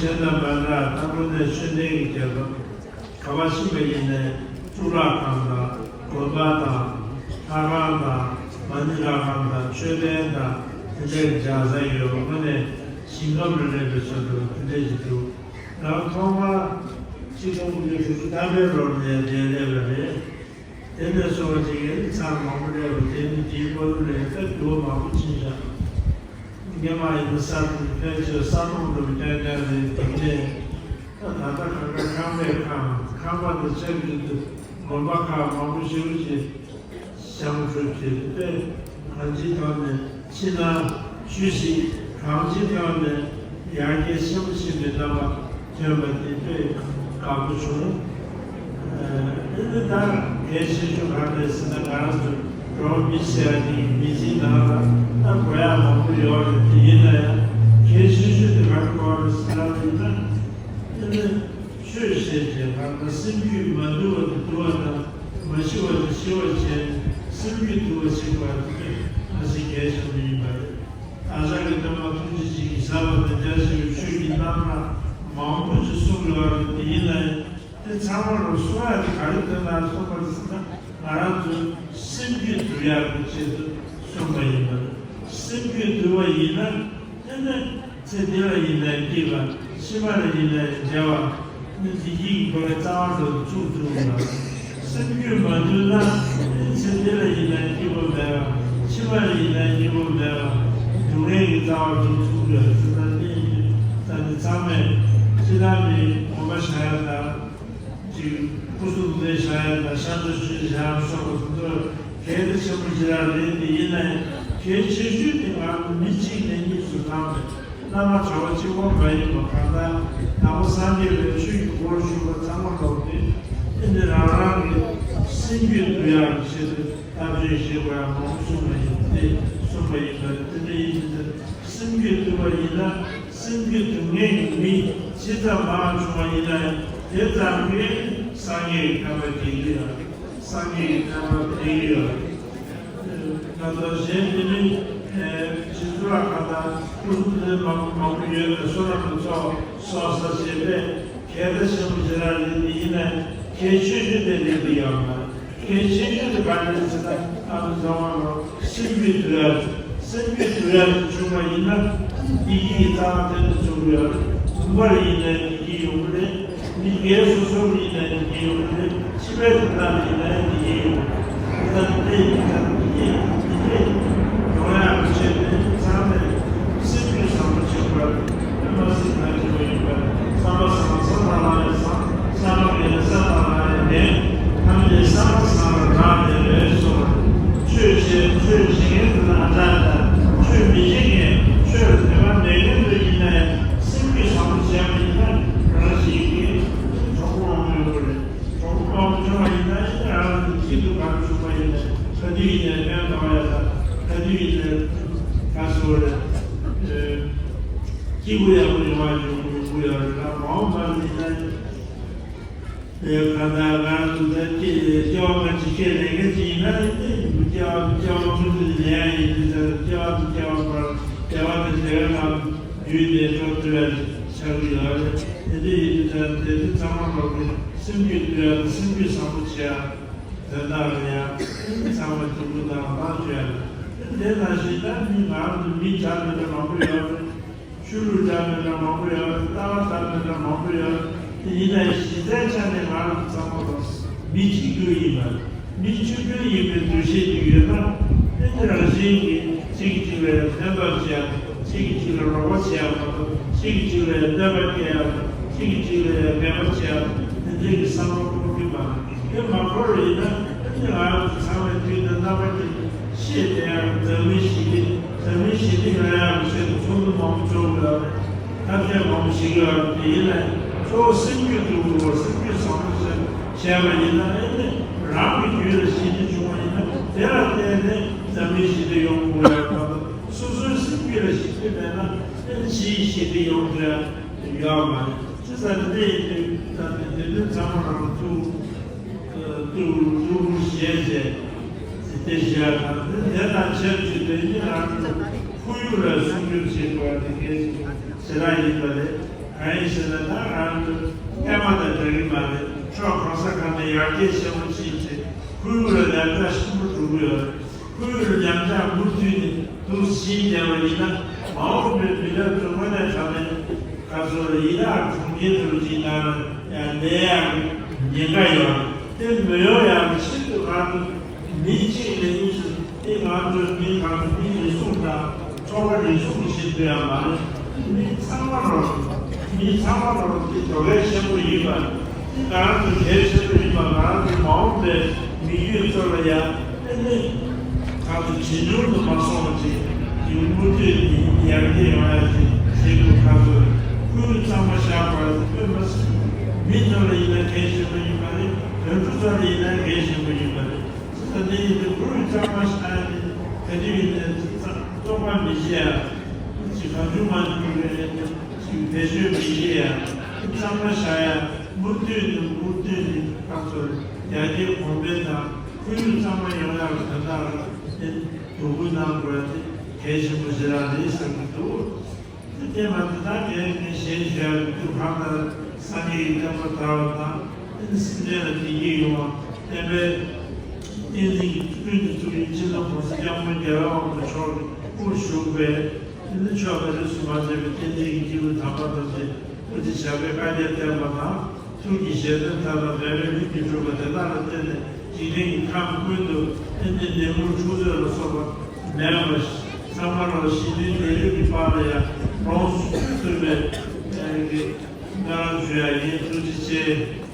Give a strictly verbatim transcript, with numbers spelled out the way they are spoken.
གཞན་དང་མ་འདྲ། ད་དངོས་གནས་ཆོས་ལྡན་གྱི་རྒྱལ་ཁབ་ག་པར་ཕྱིན་པ་ཡིན་ནའི་གཙུག་ལག་ཁང་དང་དགོན་པ་དང་ལྷ་ཁང་དང་མ་ཎི་ལྷ་ཁང་དང་མཆོད་རྟེན་དང་དེ་འདྲའི་མཇལ་ས་ཡོད། དངོས་གནས་ཞིང་ཁམས་ལ་སླེབས་པའི་ཚོར་འདུ་དེ་འདྲ་ཞིག་འདུག་ང་ཐོག་མར་ཆིག་སྟོང་དགུ་བརྒྱ་དྲུག་ཅུ་ཐམ་པའི་ལོར་ནས་འདིར་སླེབས་པ་རེད། དེ་ནས་བཟུང་བ་ཅིག་ཡང་ཚར་མང་པོ་སླེབས་པ་དེ་ནི་དེའི་བར་དུ་ལ་ད་འགྱུར་བ་མང་པོ་ཕྱིན་བཞག་སྔོན་མ་ཡིན་ན་ས་དེ་ཕལ་ཆེར་ས་སྟོང་འགྲོ་རྐྱང་རྐྱང་རེད། དེ་ནས་ད་ད་ལྟ་གང་ག་ཁང་པའི་ཁང་ཁང་པ་དང་ཆབས་ཅིག་ཏུ་དགོན་པ་ཁག་མང་པོ་ཞེ་པོ་ཅིག་བཤམས་གྲུབ་བྱས་ཏེ་དཔེ་གང་ཅིའི་ཐོག་ནས་ཕྱི་ནང་ཆོས་སྲིད་གང་ཅིའི་ཐོག་ནས་ཡར་རྒྱས་ཆེན་པོ་ཕྱིན་པའི་རྣམ་པ་ཐོན་པ་དེ་དཔེ་དགའ་པོ་བྱུང་། ཨ་ནི་ད་གལ་ཆེ་ཤོས་ག་རེ་རེད་ཟེར་ན། ང་རང་ཚོ་འགྲོ་བ་མི་ཟེར་ཡ་དེ་མི་ཚེའི་ནང་ལ་ད་དགོས་ཡ་མང་པོ་ཡོད་རེད། དེ་ཡིན་ན་ཡང་གལ་ཆེ་ཤོས་དེ་ག་རེ་དགོས་རེད་ཟེར་ན། ཡིན་ན་ཨ་ནི་ཆོས་བཤད་བྱས་པ་ན་སེམས་རྒྱུད་མ་དུལ་བ་དེ་དུལ་བ་དང་། མ་ཤི་བ་དེ་ཤི་བར་བྱས་ནས་སེམས་རྒྱུད་དུལ་བ་བྱེད་དགོས་པ་དེ་ང་ཚོའི་གལ་ཆེན་པོ་ཡིན་པ་རེད། བདག་ཅག་གི་སྟོན་པ་ཐུགས་རྗེ་ཆེན་གྱིས་ཟབ་པ་དང་རྒྱ་ཆེ་བའི་ཆོས་ཀྱི་རྣམ་གྲངས་མང་པོ་ཞིག་གསུངས་ཡོད་རེད། དེ་ཡིན་ན་ཡང་དེ་ཚང་མ་ལ་གསུང་ཡ་དེ་ག་རེ་དོན་དག་གསུངས་པ་རེད་ཟེར་ན། ང་རང་ཚོའི་སེམས་རྒྱུད་དུལ་ཡག་གི་ཆེད་དུ་གསུངས་པ་ཡིན་པ་རེད། སེམས་རྒྱུད་དུལ་བ་ཡིན་ན་དེ་ནི་ཚེ་འདི་ལ་ཡིན་ནའི་སྐྱིད་པ། ཕྱི་མ་ལ་ཡིན་ནའི་བདེ་བ། ནི་བདེ་སྐྱིད་ཀྱི་སྒོ་ནས་རྩ་བ་ནས་ཚུགས་ཐུབ་ཡོད། སེམས་རྒྱུད་མ་དུལ་ན་ནི་ཚེ་འདི་ལ་ཡིན་ནའི་སྐྱིད་པོ་མེད་པ། ཕྱི་མ་ལ་ཡིན་ནའི་སྐྱིད་པོ་མེད་པ། སྡུག་བསྔལ་གྱི་རྩ་བ་ནས་ཚུགས་ཐུབ་ཡོད་ཟེར་ན། དེ་ཡིན་དུས་ད་ནི་ཚང་མས་ཕྱི་ནང་གི་དགོན་པ་བཞེངས་ཡ་དང་། ཅིག་སྐུ་གཟུགས་བཟང་པོ་བཞེངས་ཡ་དང་། ཤམ་བྷ་ཤུལ་བཞེངས་ཡ་སོགས་པ་དེ་ཚོ་གལ་ཏེ་ཆེན་པོ་ཞེ་དྲག་རེད། དེ་ཡིན་ནའི་གལ་ཆེ་ཤོས་དེ་ང་ཚོ་མི་གཅིག་ནས་གཉིས་སུ་ལངས་ནས་བླ་མ་གྲྭ་པ་གཅིག་པོ་མ་ཡིན་པ། གང་ལྟར་ནང་པ་སངས་རྒྱས་པའི་ཆོས་ཀྱི་སྒོར་ཞུགས་པ་ཚང་མ་ལོག་སྟེ། ཨེ་འདི་རང་རང་གི་སེམས་རྒྱུད་དུལ་ཡག་གི་ཆེད་དུ་བསྟན་བཅོས་བྱེད་དགོས་ཡག་མང་པོ་གསུངས་པ་ཡིན། དེ་གསུངས་པ་ཡིན་པ་རེད། དེ་འདྲ་ཡིན་དུས་སེམས་རྒྱུད་དུལ་བ་ཡིན་ན། སེམས་རྒྱུད་སྡུག་བསྔལ་གྱི་མི་ཇི་ཙམ་མང་བྱུང་བ་ཡིན་ན་ཡང་། དེ་ཙམ་གྱིས་སངས་རྒྱས་ཀྱི་བསྟན་པ་རྒྱས་ཀྱི་ཡོད། སངས་རྒྱས་ཀྱི་བསྟན་པ་འཕེལ་གྱི་ཡོད། ང་ཚོ་གཞན་དེ་ནི་ཕྱི་ཚུལ་ལ་གང་ལྟར་སྐུ་གཟུགས་དེ་མང་པོ་མང་པོ་ཡོད་པའི་བསོད་ནམས་ཀྱི་ཚོགས་གསོག་ས་བྱས་པས་གལ་ཏེ་ཆེན་པོ་ཞེ་དྲག་རེད། དེ་ཡིན་ན་གལ་ཆེ་ཤོས་དེ་ལས་དེ་ཡོད་མ་རེད། གལ་ཆེ་ཤོས་དེ་ག་རེ་རེད་ཟེར་ན། ཨ་ནི་རྫོང་བ་ལོ། སེམས་རྒྱུད་དུལ་ཡག་སེམས་རྒྱུད་དུལ་ཡག་བྱུང་བ་ཡིན་ན། བདེ་སྐྱིད་ཀྱི་རྩ་བ་དེ་ནས་ཚུགས་ཀྱི་ཡོད་རེད། དགོན་པར་ཡིན་ནའི་བདེ་སྐྱིད་ཡོང་གི་རེད། མི་སྒེར་སོ་སོར་ཡིན་ནའི་བདེ་སྐྱིད་ཡོང་གི་རེད། ཕྱི་པའི་དོན་དག་ཡིན་ནའི་བདེ་སྐྱིད་ཡོང་གི་རེད། དེ་ལྟར་དེ་ཡིན་ཙང་བདེ་སྐྱིད་བདེ་སྐྱིད་ཡོང་ཡག་གི་ཆེད་དུ་ཚང་མས་སེམས་རྒྱུད་བཟང་པོ་བྱེད་དགོས། དཔེ་མ་སྲིད་གལ་ཆེན་པོ་ཡིན་པ་རེད། བསམ་པ་བཟང་ན་བསམ་པ་ལ་ཡང་བཟང་། བསམ་པ་ངན་ན་བསམ་པ་ལ་ཡང་ངན། ཐམས་ཅད་བསམ་པ་བཟང་ལ་རག་ལས་པས་སོ། ཆོས་བྱེད་ཆོས་བྱེད་མཁན་དེ་ལ་ཨ་འདྲ་འདྲ། ཆོས་མི་བྱེད་མཁན་ཆོས་ལ་དད་པ་མེད་མཁན་ཚོ་ཡིན་ན་ཡང་སེམས་རྒྱུད་བཟང་པོ་བྱས་པ་ཡིན་ན་རང་བཞིན་གྱིས་གྲོགས་པོ་མང་པོ་ཡོང་གི་རེད། གྲོགས་པོ་མང་པོ་བྱུང་བ་ཡིན་ན་ཡང་རང་གི་སྐྱིད་སྡུག་ག་རེ་བྱུང་བ་ཡིན་ན་ག་དུས་ཡིན་ནའི་ཕན་ཐོགས་ཡ་དང་། ག་དུས་ཡིན་ནའི་ག་ཟེར་དགོས་རེད། སྐྱིད་པོ་ཡག་པོ་ཡོང་བ་ཡོང་ཡོང་གི་ཡོད་རེད་ལ། མ་འོངས་པ་ལ་ཡིན་ན་ཡང་། ཨེ་གང་ལྟར་ང་རང་ཚོ་ད་སྐྱེ་སྐྱེ་བ་སྔ་ཕྱི་སྐྱེ་ལས་མཁན་ཅིག་ཡིན་ན། ཨེ་སྐྱེ་བ་སྐྱེ་བ་ཕུན་སུམ་ལེན་ཡ་ཡིན་དུས་ཙང་། སྐྱེ་བ་དང་སྐྱེ་བ་བར་བདེ་བ་དང་བདེ་བའི་ངང་བརྒྱུད་དེ་འགྲོ་ཐུབ་ཡ་ཆགས་ཀྱི་ཡོད་རེད། དེ་འདྲ་ཡིན་དུས་ཙང་དེ་དུས་ཚང་མ་ལོག་གི་སེམས་རྒྱུད་དུལ་ཡ་དང་སེམས་རྒྱུད་བཟང་པོ་བྱེད་ཡ། དོན་དག་ལ་ཡང་ཚང་མས་ཐུགས་ཁུར་དང་དབང་ཞུ་ཡ་རེད། དེ་ནང་བཞིན་ད་མི་ང་རང་ཚོ་མི་འདྲ་མི་འདྲ་མང་པོ་ཡོད་རེད། ཆོས་ལུགས་འདྲ་མི་འདྲ་མང་པོ་ཡོད་རེད། ལྟ་བ་འདྲ་མི་འདྲ་མང་པོ་ཡོད་རེད། དེ་ཡིན་ནའི་གཞི་རྩའི་ཆ་ནས་ང་རང་ཚོ་ཚང་མ་ལ་མི་གཅིག་གྱུར་ཡིན་པ། མི་གཅིག་གྱུར་ཡིན་པའི་འདུ་ཤེས་ཅིག་ཡོད་ན། དེ་ནི་རང་བཞིན་གྱིས་གཅིག་གིས་གཅིག་ལ་ཕན་ཐོགས་བྱེད་ཡ་དང་། གཅིག་གིས་གཅིག་ལ་རོགས་པ་བྱེད་ཡ་མ་གཏོགས། གཅིག་གིས་གཅིག་ལ་གནོད་པ་སྐྱེལ་ཡ་དང་། གཅིག་གིས་གཅིག་ལ་ངན་པ་བྱེད་ཡ་དང་། དེ་འདྲའི་གི་བསམ་བློ་འཁོར་གྱི་མ་རེད། དེ་མ་འཁོར་བ་ཡིན་ན། ཨ་ནི་ང་རང་ཚོ་ཚང་མས་དུས་དང་རྣམ་པ་ཀུན་ཏུ་ཤེས་བསྡད་ཡག་འཛམ་གླིང་ཞི་བདེ། འཛམ་གླིང་ཞི་བདེ་ཡོང་ཡག་གི་ཆེད་དུ་ཚོགས་འདུ་མང་པོ་འཚོགས་དགོས་ཡོད་རེད། ཐབས་ཤེས་མང་པོ་བྱེད་ཀྱི་ཡོད་རེད། དེ་ཡིན་ན་གཙོ་བོ་སེམས་རྒྱུད་འདུལ་དགོས། སེམས་རྒྱུད་བཟང་པོ་བྱས་བྱས་པ་ཡིན་ན། ཨ་ནི་རང་གི་རྒྱུད་ལ་ཞི་བདེ་བྱུང་བ་ཡིན་ན། དེ་ལ་བརྟེན་ནས་འཛམ་གླིང་ཞི་བདེ་ཡོང་དགོས་ཡོད་རེད། ད་ལྟ་སོ་སོའི་སེམས་རྒྱུད་ལ་ཞི་བདེ་མེད་ན། ཨ་ནི་ཕྱིའི་ཞི་བདེ་ཡོང་ཐུབ་ཡ་ཡོད་མ་རེད། བྱས་ཙང་དེ་ཡིན་དུས་ད་དེ་དེ་དོན་ཚང་མ་རང་ཚུགས། ཏུ་ཏུ་ཞེས་བྱས། དེ་བཞག་དང་། དེ་དེ་དང་ཆབས་ཅིག་ཏུ་ཨ་ནི་རང་གི་ཁོར་ཡུག་ལ་སྲུང་སྐྱོབ་བྱེད་དགོས་པ་དེ་གལ་ཆེ་ཞེ་དྲག་ཡིན་པ་རེད། གང་ཡིན་ཟེར་ན། ད་ང་ཚོ་སྔོན་མ་དང་འདྲ་གི་མ་རེད། ཕྱོགས་གང་ས་གང་ནས་ཡར་རྒྱས་ཆེན་པོ་ཕྱིན་ཚེ་ཁོར་ཡུག་ལ་ཉམས་ཆག་ཆེན་པོ་འགྲོ་གི་ཡོད་རེད། ཁོར་ཡུག་ལ་ཉམས་ཆག་མུ་མཐུད་ནས་འདུག་ཕྱིན་བསྡད་པ་ཡིན་ན། མ་འོངས་པའི་མི་རབས་ཚོ་དངོས་གནས་དྲང་གནས་ཁ་སོ་ཡི་དྭགས་གྲོང་ཁྱེར་དུ་ཅིག་ནང་ལ་ཡང་གནས་ཡག་གི་ཉེན་ཁ་ཡོད་རེད། དེ་མི་ཡོང་ཡག་གི་ཆེད་དུ་ང་ཚོ་མི་གཅིག་ལས་གཉིས་སུ། དེ་ང་ཚོའི་མི་གང་མི་རེ་ཟུང་དང་ཚོགས་པ་རེ་ཟུང་གི་ཆེད་དུ་ཡང་མ་རེད། མི་ཚང་མ་རོགས། མི་ཚང་མ་རོགས་དེ་དོ་གལ་ཆེན་པོ་ཡིན་པ། དེ་ང་རང་ཚོ་གལ་ཆེན་པོ་ཡིན་པ། ང་རང་ཚོའི་མ་འོངས་པའི་མི་རྒྱུད་ཚོ་ལ་ཡང་ཨེ་ནི་ང་ཚོ་ཇེ་ཉུང་དུ་མ་སོང་བ་ཅིག་དེ་མུ་མཐུད་ནས་ཡར་རྒྱས་ཡོང་ཡ་ཅིག་བྱེད་དགོས། ཁ་ཚོ་ཁུལ་ཚང་མ་བཞག་པ་དཔེ་མ་སྲིད། མི་ཚོ་ལ་ཡིན་ན་གལ་ཆེན་པོ་ཡིན་པ་རེད། དོན་གྲུབ་ཚོ་ལ་ཡིན་ན་གལ་ཆེན་པོ་ཡིན་པ་རེད། ད་ནི་ཡིན་དུས་ཁོ་རང་གཙང་མ་ཤ་ཡ་ནི་ག་དུས་ཡིན་ནའི་བཙོག་པ་མི་བྱེད་ཡ། ཅིག་གང་བྱུང་མང་བྱུང་རེད། ཅིག་བེད་སྤྱོད་མི་བྱེད་ཡ། གཙང་མ་ཤ་ཡ། མུ་མཐུད་ནས་མུ་མཐུད་ནས་ཁ་ཚོར་ཡར་རྒྱས་གོང་འཕེལ་དང་ཁོར་ཡུག་གཙང་མ་ཡོང་ཡ་གི་དོན་དག་ལ་ནི་དོ་ཁུར་གནང་དགོས་ཡ་དེ་གལ་ཆེན་པོ་ཞེ་དྲག་རེད་བསམ་གྱི་འདུག་དེ་བརྟེན་མ་ཐག་ངས་ངས་ཞལ་བཞག་ཡོད་དུས་གང་ལྟར་སངས་རྒྱས་ཀྱི་བསྟན་པ་དར་བ་དང་། དེ་ནི་སེམས་ཅན་ལ་བདེ་སྐྱིད་ཡོང་བ། བསྟན་པའི་བསྟན་འཛིན་གྱི་སྐུ་དྲིན་དུ་བརྩི་བའི་སྤྱི་ནོར་༸གོང་ས་༸སྐྱབས་མགོན་རྒྱལ་བ་དབང་པོ་མཆོག་གི་སྐུ་བཞུགས་པའི། དེ་ནི་ཆོས་པ་རིས་སུ་མ་ཆད་པའི་བསྟན་འཛིན་གྱི་སྐྱེས་བུ་དམ་པ་ཐམས་ཅད་ཐུགས་རྗེ་ཆེ་བའི་བཀའ་རྒྱ་བསྟན་པ་དང་། ཐུགས་ཀྱི་བཞེད་དོན་མཐའ་དག་འབད་པས་ལྷུན་གྱིས་གྲུབ་པ་དེ་དག་ལ་བརྟེན་ནས་འཇིག་རྟེན་གྱི་ཁམས་ཀུན་ཏུ་ཨེ་ནི་ནད་མུག་འཁྲུག་རྩོད་ལ་སོགས་པ་མེད་པ། ཚང་མ་ལ་ཞི་མཐུན་ལྡན་ལུས་ཀྱི་བར་ལ་ཡང་ལོངས་སུ་སྤྱོད་ཐུབ་པའི་ཨེ་ནི་སྨོན་ལམ་ཞུ་ཡ་ཡིན། ཐུགས་རྗེ་ཆེ།